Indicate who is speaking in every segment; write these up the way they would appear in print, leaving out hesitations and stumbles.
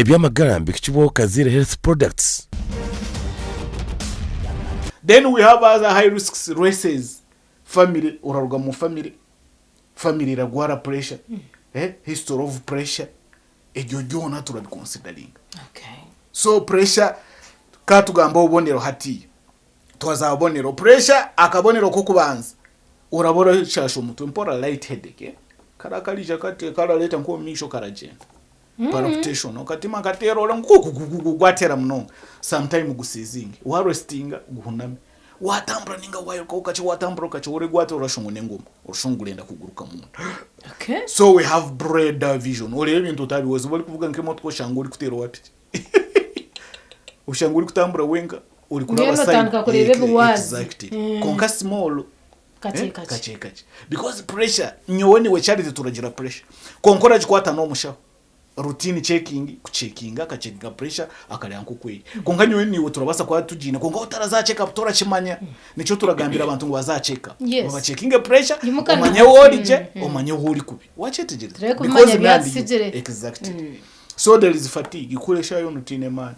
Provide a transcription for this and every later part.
Speaker 1: Eby'amagara mbihikibwaho Kaziire Health Products.
Speaker 2: Then we have other high risks races family oraruga mu family family eragwara pressure eh, history of pressure ebyo byona turabiconsideringa
Speaker 3: Okay.
Speaker 2: so pressure katugamba obubonero hatiya twaza aha bubonero pressure akabonero k'okubanza oraba orashaasha omutwe mpora light headache eh? kara karija kati karareeta nk'omu maisho karagyenda palpitation okatima kateera ore ngu gwateera munonga sometime gusiizinge warestinga guhuname watambura ninga wayirukaho kakye watamburaho kakye ore gwateera orashusha ngu n'engoma orashusha ngu gurenda kuguruka munda
Speaker 3: Okay.
Speaker 2: so we have blurred vision oreeba ebintu otabiweza oba orikuvuga nk'emotoka oshanga orikuteera owa piki oshanga orikutambura wenka orikuraba
Speaker 3: Mbwenu otandika kureeba ebiwazi.
Speaker 2: Exactly. Kwonka small
Speaker 3: Kakye
Speaker 2: eh,
Speaker 3: kakye.
Speaker 2: kakye kakye because pressure nyowe niwe Charity turagira pressure kwonka oragikwata n'omushaho routine checking kucekinga akacekinga pressure akareeba nk'oku eri kwonka nyowe niiwe turabaasa kuba tugiine kwonka otaraza aha check up torakimanya nikyo turagambira abantu ngu baze aha check up
Speaker 3: Yes.
Speaker 2: babacekinge pressure
Speaker 3: Imuka na
Speaker 2: omanye
Speaker 3: hati.
Speaker 2: ou ori gye omanye ou ori kubi wakyetegyereza
Speaker 3: Turebe kubimanya
Speaker 2: Because me and you.
Speaker 3: ebyatusigire.
Speaker 2: Exactly. So there is fatigue kuresha yoona otiine maani.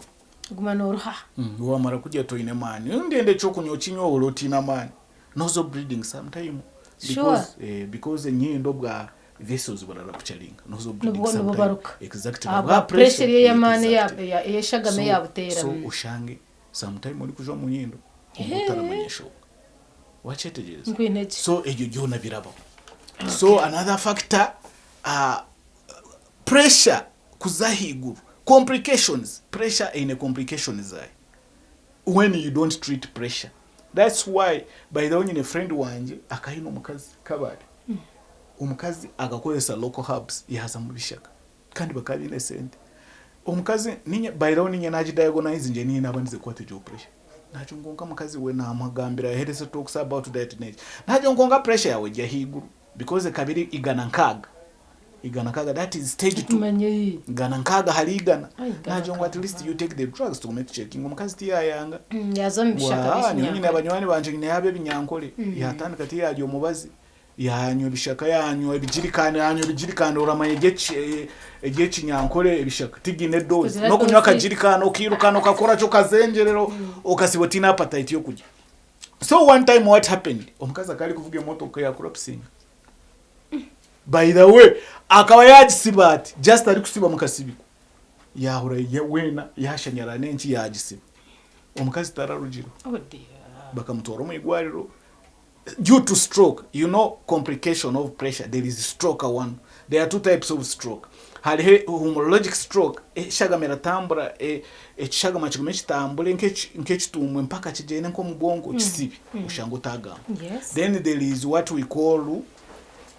Speaker 3: Guma noruha.
Speaker 2: Wamara kurya toine maani. Ndenda ekyokunywa okinywa ohurira otiine amaani. Noza bleeding sometime.
Speaker 3: Sure.
Speaker 2: Because, because enyindo bwa vessels burarapucharinga. Noza bleeding
Speaker 3: Nibwo
Speaker 2: sometime.
Speaker 3: nibubaruka.
Speaker 2: Exactly.
Speaker 3: Ahabwa pressure eri ey'amaani eya ey'eshagama eyabuteera.
Speaker 2: So oshange sometime orikujwa omu nyindo kwonka otaramanya enshonga. Wakyetegyereza?
Speaker 3: Nkwine gye.
Speaker 2: So ebyo byona birabaho. So another factor uh, Pressure kuza ahaiguru, complications, pressure eine complications zaayo when you don't treat pressure that's why by the way nyine friend wangye akaba aine omukazi Kabale, omukazi akakozesa local herbs yaaza omu bishaka kandi bakaba baine sente, omukazi ninye by the way ninye nagi diagonizinge ninye naabandize kukwata egyo pressure naagira ngu kwonka mukazi we naamugambira health talks about diet n'eki naagira ngu kwonka pressure yaawe eri ahaiguru because ekaba eri 106. 106 that is stage 2
Speaker 3: Manye
Speaker 2: 106 hari 100
Speaker 3: Ai,
Speaker 2: nagira ngu at least you take the drugs tugume tucekinge omukazi tiyayanga
Speaker 3: Yaza omu
Speaker 2: ngu
Speaker 3: bishaka
Speaker 2: aa nyowe nyine
Speaker 3: by'ekinyankore.
Speaker 2: banywani bangye nyineyo ab'ebinyankore yatandika tiyarya omubazi yanywa ebishaka yanywa ebigirikani yanywa ebigirikani oramanya eby'eki- eby'ekinyankore ebishaka tigiine dose
Speaker 3: Kugira
Speaker 2: n'okunywa
Speaker 3: dose.
Speaker 2: akagirikani okairuka okakora ki okazengyerera okasiba otiine appetite y'okurya so one time what happened omukazi akaba arikuvuga emotoka yacollapsinga By the way akaba yagisiba ati just arikusiba mukasibiko yahura weena yashanyarara nenki yagisiba omukazi tararugireho
Speaker 3: Oh dear.
Speaker 2: bakamutwara omu igwariro due to stroke you know complication of pressure there is stroke one there are two types of stroke hariho hemorrhagic stroke eshagama eratambura ekishagama kigume kitambure nk'ekitumbwe mpaka kigyende nk'omu bwongo kisibe oshange otagamba
Speaker 3: Yes.
Speaker 2: then there is what we call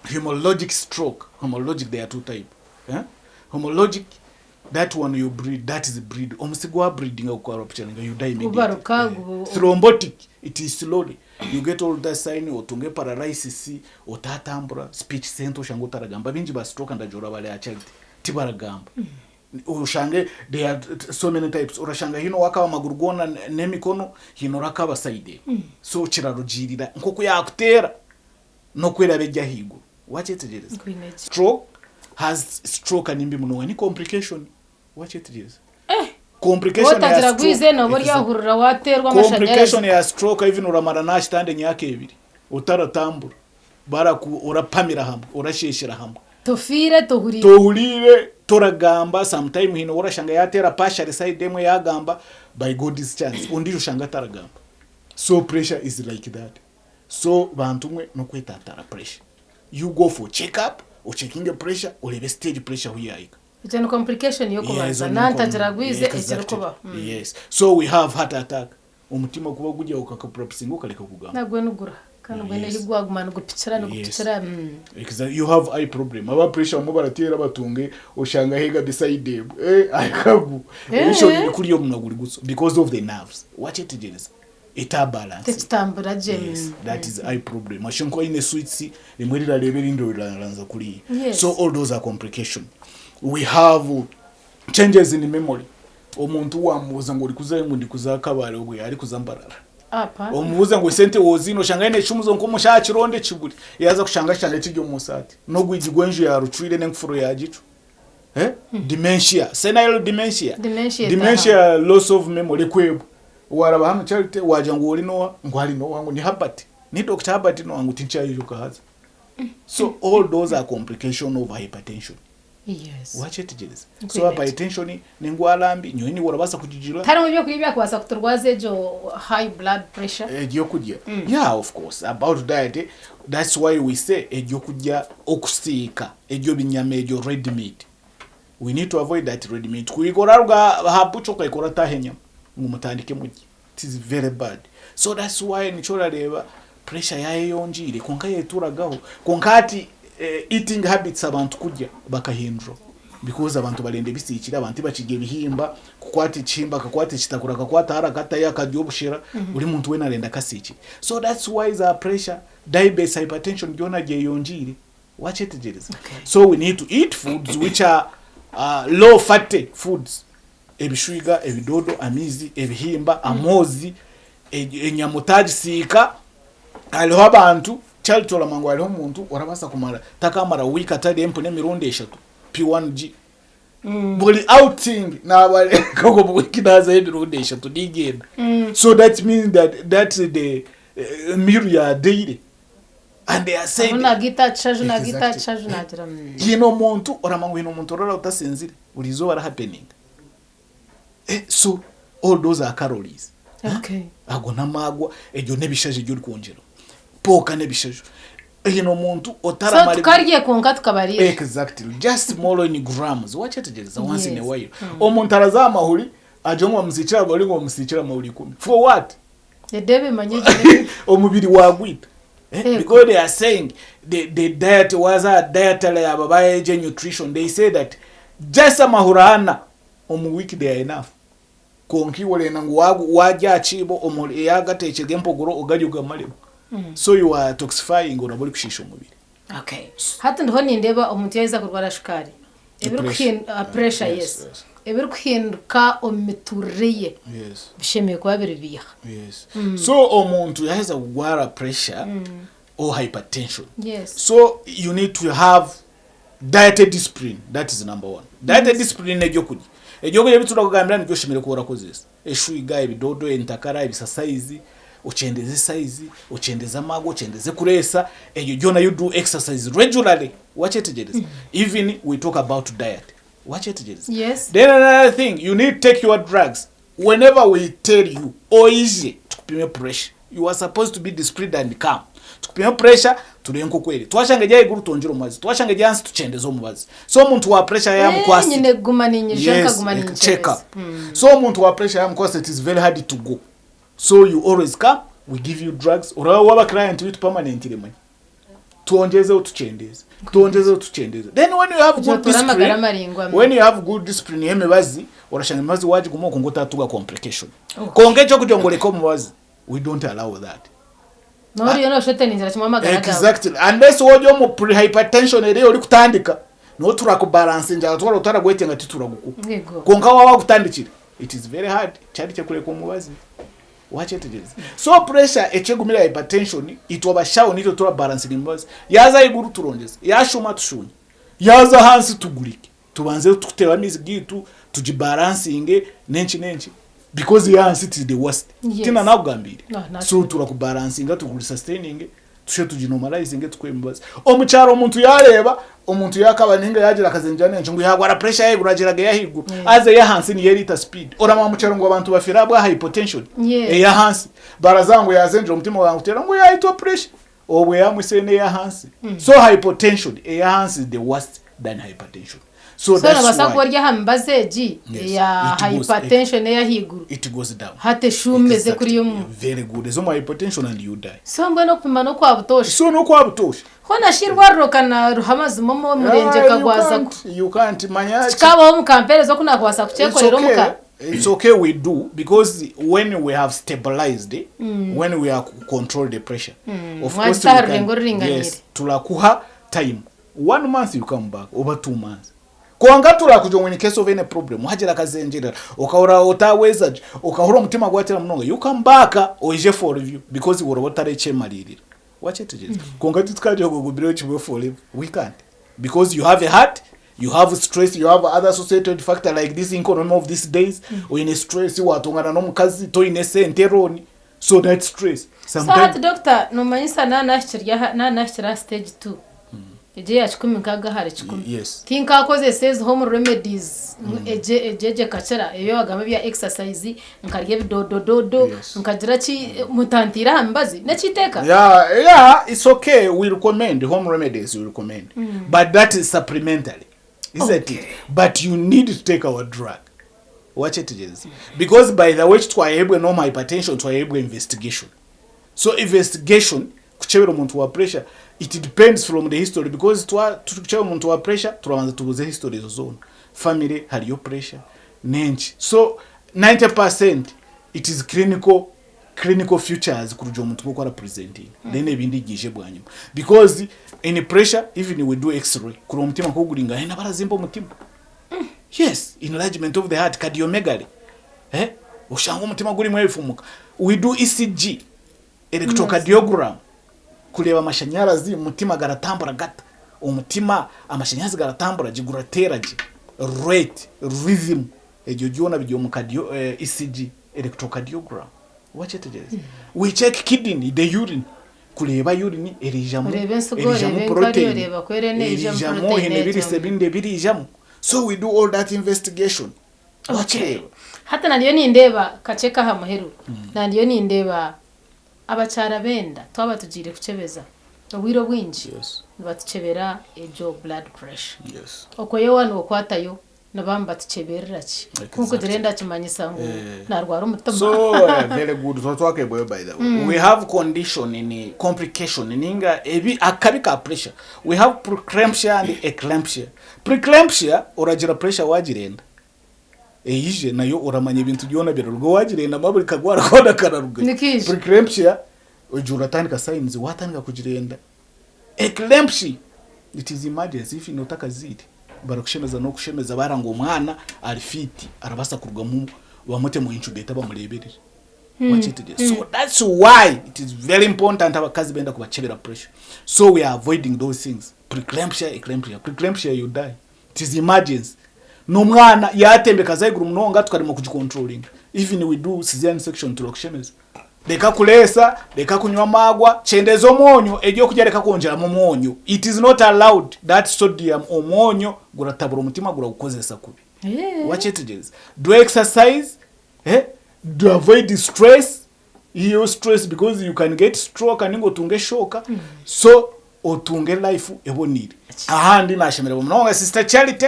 Speaker 2: hemorrhagic stroke hemorrhagic there are two type eh? hemorrhagic that one you bleed that is bleed omusi gwa bleeding gukarupturinga you die immediately
Speaker 3: Gubaruka,
Speaker 2: Eh. Thrombotic it is slowly you get all that sign otunge paralysis otatambura speech center oshange otaragamba baingi ba stroke ndagira bari aha charity tibaragamba oshange there are so many types orashanga hine owakaba amaguru goona n'emikono hine orakaba side emwe so kirarugiirira nk'oku yakuteera n'oku eraba eri ahaiguru wakyetegyereza
Speaker 3: Nkwine gye.
Speaker 2: stroke has stroke nimbi munonga ni complication wakyetegyereza complication ya
Speaker 3: Wotagira
Speaker 2: stroke
Speaker 3: gwize nooba ori
Speaker 2: Exactly.
Speaker 3: ahurira waateerwa
Speaker 2: complication
Speaker 3: amashanyarazi.
Speaker 2: ya stroke even oramara n'aha kitanda emyaka ebiri otaratambura baraku orapamira hamwe orasheeshera hamwe
Speaker 3: Tofiire tohuriire.
Speaker 2: Tohuriire toragamba sometime haine ou orashanga yateera partially side emwe yagamba by God's chance ondiijo oshange ataragamba so pressure is like that so bantu mwe nokwetantara pressure you go for check up ocekinge pressure oreebe stage pressure ahu yahika.
Speaker 3: Egyo ni complication
Speaker 2: Yeah,
Speaker 3: y'okubanza
Speaker 2: ezo ni
Speaker 3: nantagira
Speaker 2: com-
Speaker 3: gwize
Speaker 2: exactly.
Speaker 3: ekirikubaho.
Speaker 2: Yes. So we have heart attack. Omutima kuba guri aho okacollapsinga okareka kugamba.
Speaker 3: Nagwo nigura kandi mbwenu
Speaker 2: Yes.
Speaker 3: ahi gwaguma nigupikira nigupikira. Mm.
Speaker 2: Exactly. You have eye problem. Aba pressure bamwe barateera batunge oshanga ahega beside emwe. Eh, akagu.
Speaker 3: Eh.
Speaker 2: Erisho riri kuriya omunwa guri gutyo because of the nerves. Wakyetegyereza? Eta balance.
Speaker 3: Tekitambura gye.
Speaker 2: Yes, that is eye problem. Ashonga nka oine sweets rimwe rirareeba erindi riraranza kuriya.
Speaker 3: Yes.
Speaker 2: So all those are complication. We have changes in memory. Omuntu wamubuuza ngu orikuza hi ngu ndikuza Kabale obwe arikuza Mbarara.
Speaker 3: Apa.
Speaker 2: Omubuuza ngu esente woziine oshanga aine ecumu zonka omushaho akironda ekiburi. Yaaza kushanga ashanga kiri omu saati. N'ogwigi gw'enju yaarucwire n'enkufuru yaagicwa. Eh? Dementia, senile dementia.
Speaker 3: Dementia
Speaker 2: Dementia loss of memory kwebwa. Waraba hanu Charity wagira ngu ori noha ngu ari noha ngu ni Herbert. Ni Dr. Herbert noha ngu tinkyaijuka haza. So all those are complication of hypertension.
Speaker 3: Yes.
Speaker 2: Wakyetegyereza. So
Speaker 3: Nkwine
Speaker 2: hypertension n'endwara mbi nyowe niiwe orabaasa kugigira.
Speaker 3: Tiharimu ebyokurya ebyakubaasa kuturwaza egyo high blood pressure?
Speaker 2: Ebyokurya? Yeah of course about diet that's why we say ebyokurya okusiika ebyo binyama ebyo red meat we need to avoid that red meat kuhika oraruga aha butcher okahika orataaha enyama ngu mutandike murye it is very bad so that's why nikyo orareeba pressure yayeyongiire kwonka yeturagaho kwonka hati eating habits abantu kurya bakahindura because abantu barenda ebisiikire abantu tibakirya ebihimba kukwata ekihimba akakwata ekitakuri akakwata hare akatayo akarya obushera buri muntu weena arenda akasiikire so that's why za pressure diabetes hypertension byona byeyongiire wakyetegyereza so we need to eat foods which are low fatty foods ebishwiga ebidodo amaizi ebihimba amoozi enyama otagisiika hariho abantu Charity oramanya ngu hariho omuntu orabaasa kumara takamara wiiki atarya empunu emirundi eshatu P1G buri outing naba nka omu wiiki naazayo emirundi eshatu ninga ena so that means that that's the meal ya daily and they are saying
Speaker 3: Aho naagiita aha kishaju naagiita aha
Speaker 2: Exactly.
Speaker 3: kishaju naagira mm.
Speaker 2: Haine omuntu oramanya ngu haine omuntu orara otasinzire buri izooba ara happening Eh, so all those are calories
Speaker 3: Okay.
Speaker 2: ago n'amaagwa egyo n'ebishaju ebi orikwongyeraho pooka n'ebishaju haine omuntu
Speaker 3: So
Speaker 2: otaramara
Speaker 3: tukarye kwonka tukabariira.
Speaker 2: Exactly. Just small in grams. Wakyetegyereza once in a
Speaker 3: Yes.
Speaker 2: while. Omuntu araza aha mahuri agire ngu bamusiikire amahuri ngu bamusiikire amahuri ikumi. For what?
Speaker 3: Edebe manya egyo.
Speaker 2: Omubiri wagwita. Eh?
Speaker 3: Ego.
Speaker 2: Because they are saying the diet was a dietary aba baegye nutrition they say that just amahuri ana omu week they are enough. Kwonka iwe orenda ngu warya aha kiibo omuhuri yagateekirwe empogoro ogarye ogamaremu. So you are toxifying oraba orikushiisha omubiri.
Speaker 3: Okay. Hati ndiho nindeeba omuntu yaheza kurwara shukaari ebirikuhinduka pressure
Speaker 2: Yes,
Speaker 3: yes.
Speaker 2: yes.
Speaker 3: Ebirikuhinduka omu miturire ye
Speaker 2: Yes.
Speaker 3: bishemereire kuba biri biiha?
Speaker 2: Yes. So omuntu yaheza kugwara pressure or hypertension.
Speaker 3: Yes.
Speaker 2: So you need to have diet discipline that is number one. Diet discipline n'ebyokurya. Ebyokurya ebi turakugambira nibyo oshemereire kuba orakozesa. Eshwiga, ebidodo, entakara, ebisasayizi, okyendeze size, okyendeze amago, okyendeze kureesa, ebyo byona you do exercise regularly. Wakyetegyereza? Even we talk about diet. Wakyetegyereza?
Speaker 3: Yes.
Speaker 2: Then another thing, you need to take your drugs. Whenever we tell you, oije tukupime pressure. You are supposed to be disciplined and calm. Tukupime pressure, turebe nk'oku eri. Twashanga eri ahaiguru twongyere omubazi. Twashanga eri ahansi tukyendeze omubazi. So omuntu wa pressure
Speaker 3: Eh,
Speaker 2: yamukwasire.
Speaker 3: nyine kuguma niinyija
Speaker 2: Yes,
Speaker 3: nkaguma
Speaker 2: like check
Speaker 3: ninkyebeza.
Speaker 2: up. So omuntu wa pressure yamukwasire it is very hard to go. So you always come, we give you drugs. Oraba waba client waitu permanently manya. Twongyezeho tukyendeeze. Twongyezeho tukyendeeze. Then when you have
Speaker 3: Kugira
Speaker 2: good
Speaker 3: otuure amagara
Speaker 2: discipline,
Speaker 3: maraingwa.
Speaker 2: when you have good discipline y'emibazi, orashanga emibazi wagiguma okwo ngu otatuga complication. Kwonka eky'okugira ngu oreke omubazi, we don't allow that.
Speaker 3: N'oriyo nooshusha oti ningira kimwe amagara gaawe.
Speaker 2: Exactly. Unless ori omu pre-hypertension eri orikutandika, niho turakubalansingira twaba otaragwetenga tituragukuha.
Speaker 3: Yego.
Speaker 2: Kwonka waaba wagutandikire, it is very hard kyarikye kureka omubazi. Wakyetegyereza? So pressure ekyegumire hypertension, itwe abashaho nitwe turabalansinga emibazi. Yaaza ahaiguru turongyeze, yaashuuma tushuunye, yaaza ahansi tugurike, tubanze tuteho amaizi gaitu tugibalansinge n'enki n'enki because ey'ahansi it is the worst.
Speaker 3: Yes.
Speaker 2: Tina nakugambiire.
Speaker 3: No, nakimanya.
Speaker 2: So turakubalansinga tugurisustaininge Tushe tuginormalizinge tukuhe emibazi. Omu kyaro omuntu yareeba omuntu yakaba ninga yagira akazengyera n'enki ngu yagwara pressure y'ahaiguru agiraga ey'ahaiguru haza ey'ahansi niyo eriita speed. Oramanya omu kyaro ngu abantu bafire ahabwa hypotension
Speaker 3: Yes.
Speaker 2: ey'ahansi. Baraza ngu yazengyera omutima gwanga kuteera ngu yaitwa pressure obwo eyamwitsire n'ey'ahansi. So hypotension ey'ahansi is the worst than hypertension. So
Speaker 3: So
Speaker 2: that's
Speaker 3: nobaasa kuba
Speaker 2: why
Speaker 3: ori aha mibazi egi
Speaker 2: Yes.
Speaker 3: eya
Speaker 2: It goes-
Speaker 3: hypertension ey'ahaiguru
Speaker 2: it goes down.
Speaker 3: hati eshuuma eze
Speaker 2: Exactly.
Speaker 3: kuriya omu
Speaker 2: Very good. Ez'omu hypertension and you die.
Speaker 3: So mbwenu okupima n'okwa butoosha.
Speaker 2: So n'okwa butoosha.
Speaker 3: Hoona shi eirwariro ka naruha amazima omu omurengye
Speaker 2: Ah, you
Speaker 3: kagwaza ku.
Speaker 2: can't, you can't manya
Speaker 3: Kikabaho omu kampeereza oku naakubaasa
Speaker 2: It's
Speaker 3: kukyekorera omu
Speaker 2: okay.
Speaker 3: ka.
Speaker 2: It's okay we do because when we have stabilized when we are control the pressure of course
Speaker 3: Mwagita aha
Speaker 2: we can,
Speaker 3: rurengo oruringaniire.
Speaker 2: yes turakuha time one month you come back oba 2 months kwonka turakugira ngu in case of any problem wagira akazengyerera okahurira otahweza gye okahurira omutima gwatera munonga you come back oije for review because iwe oraba otarekyemariirira wakyetegyereza kwonka titukagira ngu ogumireho kimwe forever we can't because you have a heart. You have stress, you have other associated factor like this economy of these days. Oine stress, watongana n'omukazi, toine sente loan. So that stress.
Speaker 3: So hati doctor nomanyisa nanahikire aha stage 2 egyo eya kikumi nkaga ahari kikumi.
Speaker 2: Yes.
Speaker 3: Tinkakozesa ezi home remedies egye egye egye ekakira ebi wagamba ebya exercise nkarya ebidodododo
Speaker 2: Yes.
Speaker 3: nkagira ki mutantiire aha mibazi n'ekyiteeka.
Speaker 2: Yeah, it's okay. We recommend home remedies, we recommend. But that is supplementary. Isn't it? But you need to take our drug. Wakyetegyereza? Because by the way twayebwe normal hypertension twayebwe investigation. So investigation kuchebera omuntu wa pressure it depends from the history because twa tukuchebera omuntu wa pressure turabanza tubuze history ezo zona. Family hariyo pressure nenki. So 90% it is clinical features kuruga omuntu nkoku arapresenting then ebindi gije bwanyuma because in pressure even we do x-ray kureba omutima nkoku guri ngahi barazimba omutima. Yes, enlargement of the heart, cardiomegaly, eh oshanga omutima gurimu ebifumuka. We do ECG, electrocardiogram, kureba amashanyarazi omutima garatambura gata, omutima amashanyarazi garatambura gye, guratera gye, rate, rhythm, egyo byona biri omu cardio, ECG, electrocardiogram. Wakyetegyereza? We check kidney, the urine, kureba urine erijamu
Speaker 3: Oreeba ensigo,
Speaker 2: erijamu
Speaker 3: oreeba enkari,
Speaker 2: protein,
Speaker 3: oreeba ku eriyo neijamu
Speaker 2: erijamu
Speaker 3: protein
Speaker 2: hine ebirisa
Speaker 3: egyo.
Speaker 2: ebindi ebirijamu. So we do all that investigation. Wakyereba?
Speaker 3: Hati nariyo nindeeba kakye k'aha muheru, nariyo nindeeba abakyara benda twaba tugiire kukyebeza obwire obwingi nibatukyebera egyo blood pressure. Okwo nookwatayo nibaba nibatukyeberera ki? Kunkugira ndakimanyisa ngu narwara omutima.
Speaker 2: So very good. Twakebweyo by the way. We have condition in complication ninga ebi akabi ka pressure. We have preeclampsia and eclampsia. Preeclampsia oragira pressure wagirenda. Eyije nayo oramanya ebintu byona biraruga wagirenda maburi kagwara kona kararuga.
Speaker 3: Nikije.
Speaker 2: Preeclampsia ogira uratandika signs watandika kugirenda. Eclampsia it is emergency if notakazire barakushemeza n'okushemeza baranga omwana ari fit arabasa kurugamu bamute mu incubator bamureberere. Wakyetegyereza? So that's why it is very important abakazi benda kubachebera pressure. So we are avoiding those things, preeclampsia, eclampsia. Preeclampsia, you die, it is emergency. N'omwana yatembeka zaiguru munonga tukarema kugicontrolling. Even we do cesarean section. Turakushemeza, reka kureesa, reka kunywa amagwa, kyendeza omwonyo, ebyokurya reka kwongyeramu omwonyo. It is not allowed that sodium, omwonyo guratabura omutima, guragukozesa kubi. Wakyetegyereza? Do exercise, eh? Do avoid stress, iyo stress, because you can get stroke ninga otunge shoka. So otunge life ebonire. Ahandi nashemererwa munonga, Sister Charity,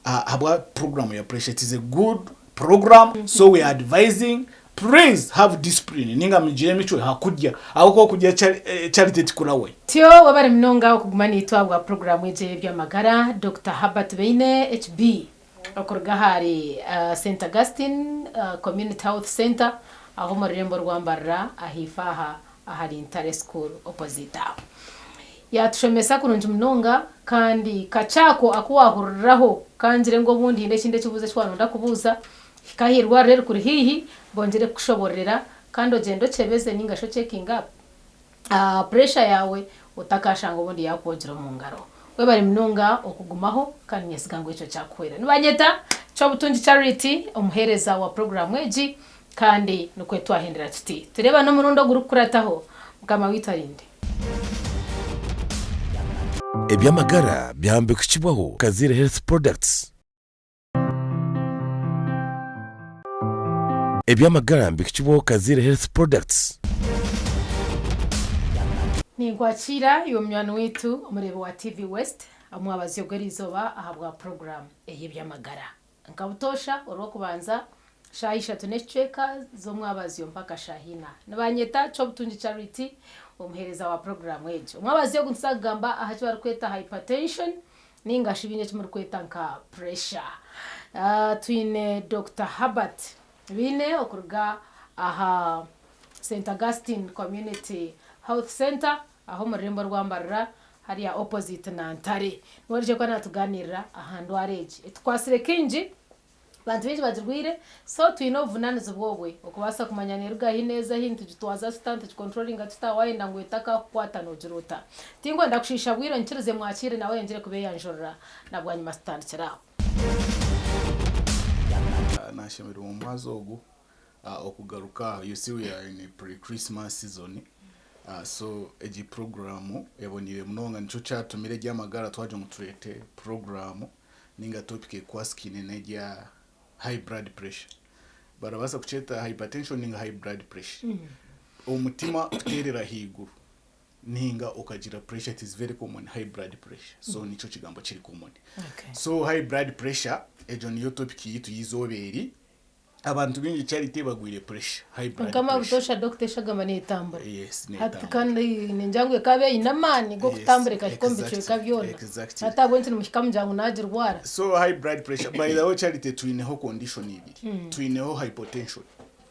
Speaker 2: habwa program ya pressure. It is a good program. So we are advising, please have discipline ninga mugire emicwe hakurya aho kurya. Charity tikurawe.
Speaker 3: Tyo wabari munonga okuguma niitwa bwa puroguramu egyo y'ebyamagara. Dr Herbert Beine HB okuruga ahari St Augustine Community Health Center aho omu rurembo rwambarira ahaifo aha ahari Ntare School opposite aho yatushomesa kurungi munonga. Kandi kakyako aku wahuriraho kangire ngu obundi hiine ekindi ekibuuzo eki waronda kubuuza, hika aha irwariro erikuri haihi bongere kukushobororera kandi ogyende okyebeze ninga shi ocheckinge up pressure yawe otakashanga obundi yakwogira omu ngaro. Webare munonga okugumaho kandi nyesiga ngu ekyo kyakuhwera. Nibanyeta Kyobutungi Charity, omuheereza wa puroguramu egi, kandi nikwe twahendera tuti tureeba n'omurundi ogurikukurataho. Mukama waitu arinde.
Speaker 1: Ebyamagara byambikukibwaho Kazire Health Products. Ebyamagara mbikukibwaho Kazire Health Products.
Speaker 3: Ninkwakira iwe munywani waitu omureebi wa TV West omwabazyo gw'erizooba ahabwa puroguramu ey'ebyamagara. Nka butoosha orw'okubanza shaaha ishatu n'ekicweka z'omwabazyo mpaka shaaha ina. Nibanyeta Kyobutungi Charity, omuheereza wa puroguramu egi. Omwabazyo ogu nituza kugamba aha ki barikweta hypertension ninga shi baingi eki murikweta nka pressure. Twine Dr Herbert Biine okuruga aha St Augustine Community Health Centre aho omu rurembo rwa Mbarara hariya opposite na Ntare. Niwe arije kuba natuganirira aha ndwara egi etukwatsire kingi. Abantu baingi bagirwaire, so twine obuvunanizibwa obwe okubaasa kumanya neruga hi neeza hi, nitugitwaza tuta, nitugicontrollinga tuta, wayenda ngu etakakukwata nogira ota. Tinkwenda kushiisha bwire onyikirize mwakiire nawe ayongyere kubeyanjurira na bwanyima tutandikire aho.
Speaker 2: Nashemererwa omumwazi ogu okugaruka aha, you see we are in a pre Christmas season so egi program eboniire munonga nikyo kyatumire ebyamagara twagira ngu tureete program ninga topic ekwasikine n'erya high blood pressure. Barabaasa kukyeta hypertension ninga high blood pressure. Omutima kuteerera ahaiguru ninga okagira pressure it is very common high blood pressure so nikyo kigambo kiri common.
Speaker 3: Okay.
Speaker 2: So high blood pressure egyo niyo topic yitu y'eizooba eri. Abantu baingi Charity bagwire pressure, high blood
Speaker 3: Kwonka
Speaker 2: pressure.
Speaker 3: butoosha dokita eshagama neetambura.
Speaker 2: Yes,
Speaker 3: Hati
Speaker 2: neetambura.
Speaker 3: kandi ningira ngu ekaaba eine amaani g'okutambura
Speaker 2: Yes,
Speaker 3: ekahika omu bicweka
Speaker 2: exactly,
Speaker 3: byona.
Speaker 2: exactly.
Speaker 3: Hati ahabw'enki nimuhika mugira ngu naagirwara?
Speaker 2: So high blood pressure, by the way Charity twineho condition ibiri. Twineho hypotension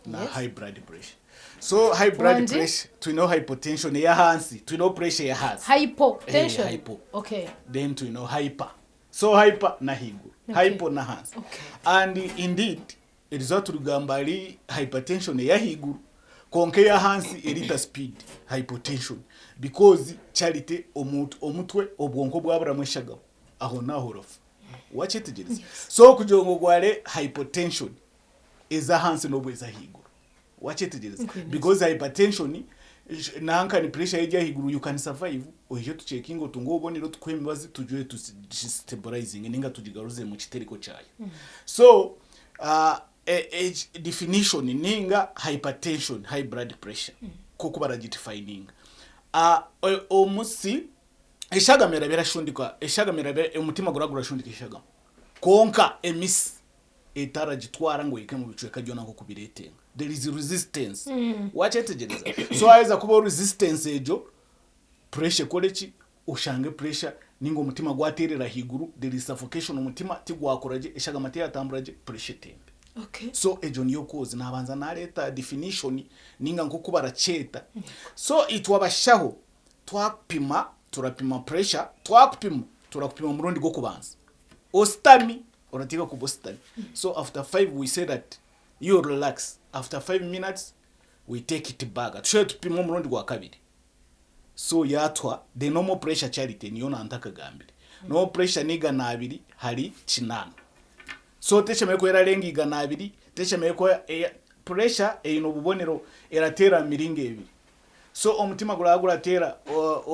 Speaker 2: na
Speaker 3: Yes.
Speaker 2: high blood pressure. So high blood
Speaker 3: Wangi?
Speaker 2: pressure, twineho hypotension ey'ahansi, twineho pressure ey'ahansi.
Speaker 3: Hypotension.
Speaker 2: Eh, hypo.
Speaker 3: Okay.
Speaker 2: Then twineho hyper. So hyper n'ahaiguru,
Speaker 3: Okay.
Speaker 2: hypo n'ahansi.
Speaker 3: Okay.
Speaker 2: And indeed eriizooba turikugamba ari hypertension ey'ahaiguru kwonka ey'ahansi erita speed hypotension because Charity omuntu omutwe obwonko bwaburamu eshagama aho naaho orafa. Wakyetegyereza? So kugira ngu orware hypotension ez'ahansi n'obu ez'ahaiguru. Wakyetegyereza?
Speaker 3: Nkwine.
Speaker 2: Because hypertension nanka ni pressure eri ahaiguru you can survive oije tucekinge otunge obubonero tukuhe emibazi tujwe tustabilizinge ninga tugigaruze mu kitereko kyayo. So uh, e, e, definition ninga hypertension high blood pressure nk'oku baragidefininga uh, omusi eshagama eraba erashundika eshagama eraba omutima guraba gurashundika eshagama kwonka emisi etaragitwara ngu ehike omu bicweka byona nk'oku bireetenga. There is resistance. Wakyetegyereza? So haaheza kubaho resistance egyo, pressure ekore ki? Oshange pressure ninga omutima gwateerera ahaiguru, there is suffocation omutima tigwakora gye, eshagama teyatambura gye, pressure etembe.
Speaker 3: Okay.
Speaker 2: So egyo niyo cause. Naabanza naareeta definition ninga nk'oku barakyeta. So itwe abashaho twakupima, turapima pressure, twakupima, turakupima omurundi gw'okubanza. Ositami, Orateekwa kuba ositami. So after five we say that you relax. After 5 minutes we take it back. Tushube tupime omurundi gwa kabiri. So yatuha the normal pressure Charity niyo nantakagambire. Normal pressure ni 200 hari 8. So teshemereire kuba erarenga 200, teshemereire kuba pressure eine obubonero erateera mu miringo ebiri. So omutima guraba gurateera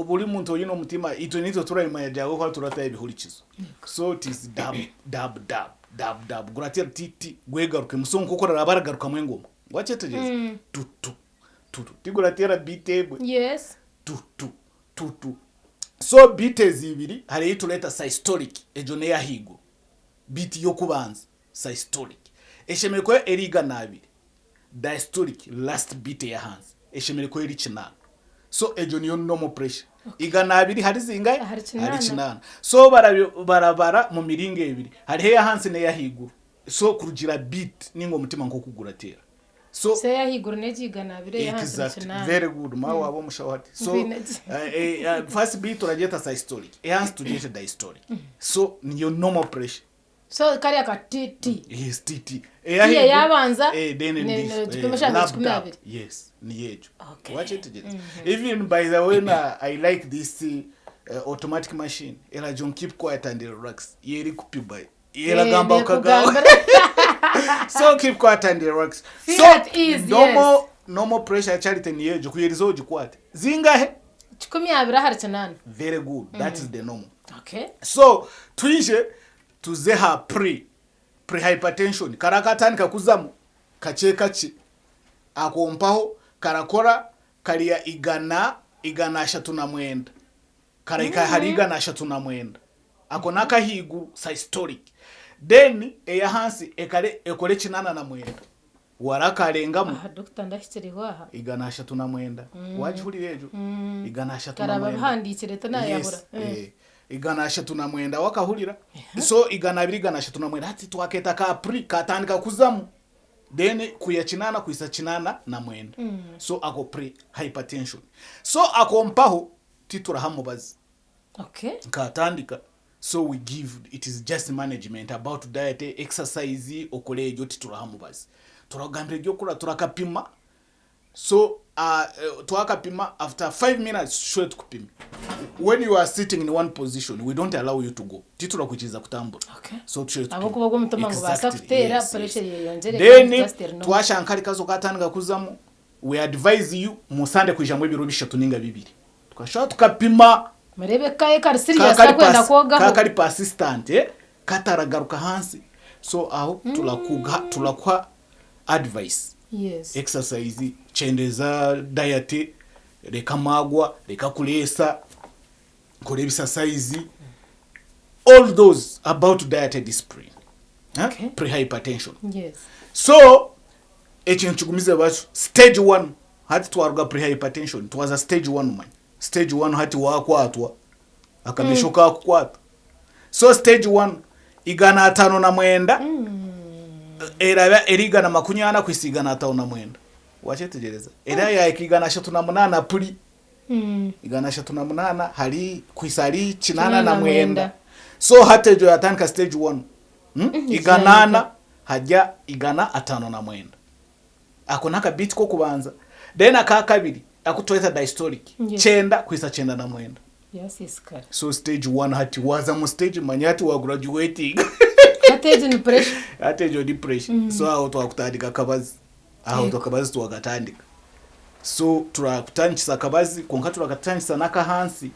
Speaker 2: buri muntu oine omutima itwe nitwe turabimanya gye ahabw'okuba turataho ebihurikizo. So it is dab dab dab dab dab gurateera ti ti gwegarukemu so nk'oku oraraba aragarukamu engoma wakyetegyereza tu tu tu tu tigurateera beat emwe
Speaker 3: Yes.
Speaker 2: tu tu tu tu so beat ezi ibiri hariho ei tureeta systolic egyo n'eyahaiguru beat y'okubanza systolic eshemereire kuba eri 200 Diastolic last beat eyahansi eshemereire kuba eri kinaana. So egyo niyo normal pressure. 200 hari zingahi?
Speaker 3: Ahari kinaana.
Speaker 2: Ahari kinaana. So barabara mu miringo ebiri. Hariho eyahansi n'eyahaiguru. So kurugiira beat ninga omutima nk'oku gurateera. So
Speaker 3: So eyahaiguru n'egyo 200 eyahansi ni
Speaker 2: Exact.
Speaker 3: kinaana.
Speaker 2: Very good. Maawe waaba omushaho hati. So
Speaker 3: Nkwine gye.
Speaker 2: First beat turagyeta systolic. Eyahansi tugyete diastolic. So niyo normal pressure.
Speaker 3: So kariya ka ti ti.
Speaker 2: Yes, ti ti.
Speaker 3: Ti eyabanza
Speaker 2: Eh, then
Speaker 3: ne-
Speaker 2: this,
Speaker 3: ne- kipimo
Speaker 2: eh,
Speaker 3: kya
Speaker 2: lub
Speaker 3: kikumi
Speaker 2: dub.
Speaker 3: abiri.
Speaker 2: Yes, niyo egyo.
Speaker 3: Okay.
Speaker 2: Wakyetegyereza? Even by the way na I like this automatic machine. Eragira ngu keep quiet and relax. Yo erikupima. Eragamba
Speaker 3: Eh,
Speaker 2: okagamba.
Speaker 3: nekugambira.
Speaker 2: So keep quiet and relax.
Speaker 3: Feel
Speaker 2: So
Speaker 3: at ease,
Speaker 2: normal
Speaker 3: yes.
Speaker 2: normal pressure ya Charity niyo egyo kuyeriza ogikwate. Zingahe?
Speaker 3: 28.
Speaker 2: Very good. That is the normal.
Speaker 3: Okay.
Speaker 2: So twije tuze ha pre pre hypertension karakatandika kuzamu kakye kakye ako mpaho karakora kariya 139 karahika ahari 309 ako n'akahaiguru systolic then eyahansi ekare ekore 89 warakarengamu.
Speaker 3: Aha doctor ndahikiriho aha.
Speaker 2: 309 wagihurira egyo 309.
Speaker 3: Karaba bihandiikire tinayabura.
Speaker 2: Yes, eh, 309 wakahurira so 200 309 hati twaketa ka pre katandika kuzamu then kuya 8 kuhisa 89 so ako pre hypertension so ako mpaho tituraha mubazi
Speaker 3: Okay.
Speaker 2: nkatandika. So we give it is just management about diet, exercise okore egyo tituraha mubazi. Turakugambira ebyokukora turakapima so twakapima after 5 minutes tushube tukupime. When you are sitting in one position we don't allow you to go titurakwikiriza kutambura.
Speaker 3: Okay.
Speaker 2: So tushube tukupime.
Speaker 3: Ahabw'okuba ogwo omutima nigubaasa
Speaker 2: Exactly,
Speaker 3: kuteera
Speaker 2: yes, yes.
Speaker 3: pressure yeyongyere
Speaker 2: Then
Speaker 3: kandi just eri normal.
Speaker 2: twashanga kari kazo katandika kuzamu we advise you musande kwijamu ebiro bishatu ninga bibiri. Tukashaba tukapima.
Speaker 3: Mureebe ka kari serious kakwenda kwogaho.
Speaker 2: Ka kari persistent eh, kataragaruka hansi so aho turakuha turakuha advice.
Speaker 3: Yes.
Speaker 2: Exercise, kyendeza diet, reka amagwa, reka kureesa, kora ebisasayizi, all those about diet discipline. Eh?
Speaker 3: Okay.
Speaker 2: Pre-hypertension.
Speaker 3: Yes.
Speaker 2: So ekintu kigumize bakyo stage one hati twaruga pre-hypertension twaza stage one manya stage one hati wakwatwa akamisho kakukwata so stage one 509 eraba eri 140 kwisa 509 wakyetegereza era yahika 308 puri 308 hari kwisa hari 89 so hati egyo yatandika stage one 400 hajya 509 ako n'akabiiti k'okubanza then akakabiri aku tweta diastolic 90 kwisa 99.
Speaker 3: Yasiisikara.
Speaker 2: So stage one hati waza mu stage manya hati wa graduating.
Speaker 3: Hati egyo ni pressure.
Speaker 2: Hati egyo ni pressure. So aho twakutandika akabazi aho akabazi twakatandika so turakutandikisa akabazi kwonka turakatandikisa n'akahansi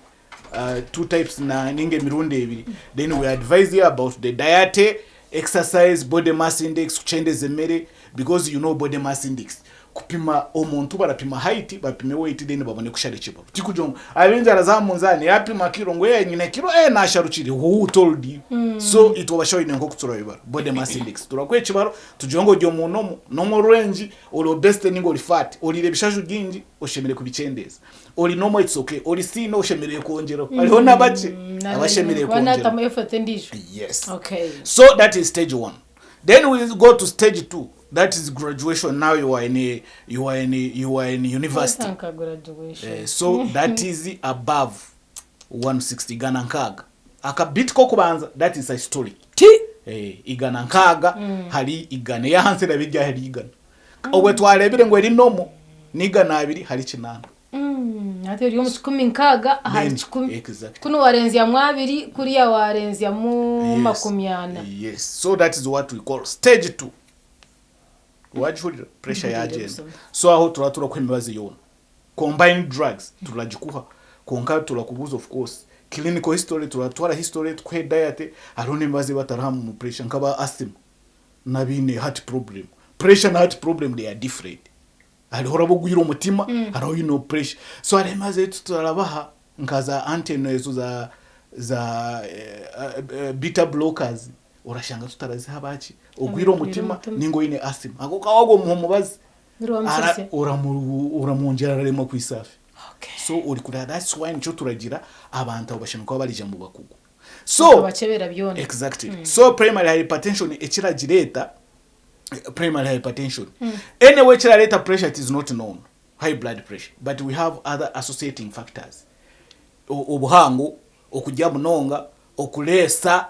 Speaker 2: two types na ninga emirundi ebiri then we advise you about the diet exercise body mass index kukyendeza emere because you know body mass index kupima omuntu barapima height bapime weight then babone kushara ekibaro tikugira ngu abaingi araza aha munzani yapima kiro ngu eh nyine kiro eh nasharukire who told you so itwe abashaho oine nkoku turabibara body mass index turakuha ekibaro tugire ngu ori omu normal normal range ori obesity ninga ori fat oriire ebishaju bingi oshemereire kubikyendeeza ori normal it's okay ori thin oshemereire kwongyeraho hariho nabakye abashemereire
Speaker 3: Kuba
Speaker 2: kwongyeraho
Speaker 3: natamu effort endiijo.
Speaker 2: yes
Speaker 3: Okay.
Speaker 2: so that is stage one then we go to stage two that is graduation now you are in a, you are in a, you are in university
Speaker 3: Nka graduation.
Speaker 2: So that is above 160 160 akabiti kokubanza that is systolic
Speaker 3: Ti.
Speaker 2: 160 hari 100 eyahansi eraba eri ahari 100 obwe twarebire ngu eri normal ni 200 hari 80.
Speaker 3: Hati ori omu 160 ahari
Speaker 2: Then,
Speaker 3: 100.
Speaker 2: exactly.
Speaker 3: Kunu warenzyamu 20 kuriya warenzyamu 40.
Speaker 2: Yes so that is what we call stage 2 wagihurira pressure
Speaker 3: Mpurire
Speaker 2: yagyenda
Speaker 3: buzima.
Speaker 2: So aho turaba turakuha emibazi yoona combined drugs turagikuha kwonka turakubuuza of course clinical history turatwara history tukuhe diet hariho n'emibazi ei bataraha mu pressure nk'aba asthma n'abaine heart problem pressure na heart problem they are different Hariho oraba ogwire omutima, hariho oine pressure. So hariho emibazi ei tutarabaha nka za anteno ezo za za beta blockers orashanga tutaraziha abaki ogwire omutima ninga oine asthma. Ahabw'okuba waaba omuha omubazi ara oramwongyera araremwa kwisa afe. So orikureeba that's why nikyo turagira abantu abo bashemereire kuba baraija omu bakugu. So
Speaker 3: Bakabakyebera byona.
Speaker 2: Exactly. So primary hypertension ekiragireeta primary hypertension anyway ekirareeta pressure it is not known high blood pressure but we have other associating factors O- obuhango okurya munonga okureesa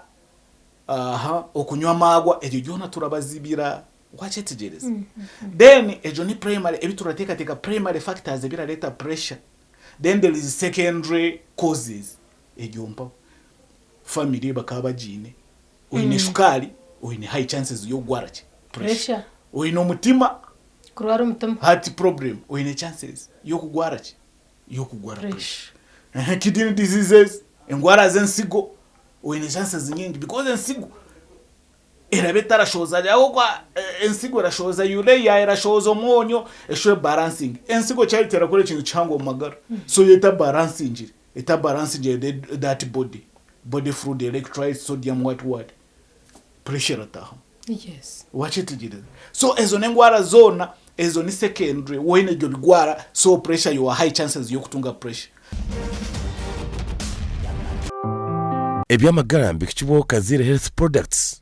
Speaker 2: aha okunywa amaagwa ebyo byona turabazibira wakyetegyereza then egyo ni primary ebi turateekateeka primary factors ebirareeta pressure then there is secondary causes egyo mpaho family bakaba bagiine Oine shukaari, oine high chances y'okugwara ki?
Speaker 3: Pressure.
Speaker 2: Oine omutima,
Speaker 3: Kurwara omutima.
Speaker 2: heart problem, oine chances y'okugwara ki? Y'okugwara
Speaker 3: Pressure.
Speaker 2: pressure. Kidney diseases, endwara z'ensigo, oine chances nyingi because ensigo eraba etarashohoza ahabw'okuba ensigo erashohoza urea, erashohoza omwonyo, eshuba ebarancing. Ensigo kyaba terakora ekintu kihango omu magara, so yo etabarancingire, etabarancingire that body. Body fluid, electrolytes, sodium what what pressure eratahamu.
Speaker 3: Yes.
Speaker 2: Wakyetegyereza? So ezo n'endwara zoona ezo ni secondary woine ebyo bigwara so pressure you are high chances y'okutunga pressure.
Speaker 1: Eby'amagara mbihikibwaho Kaziire Health Products.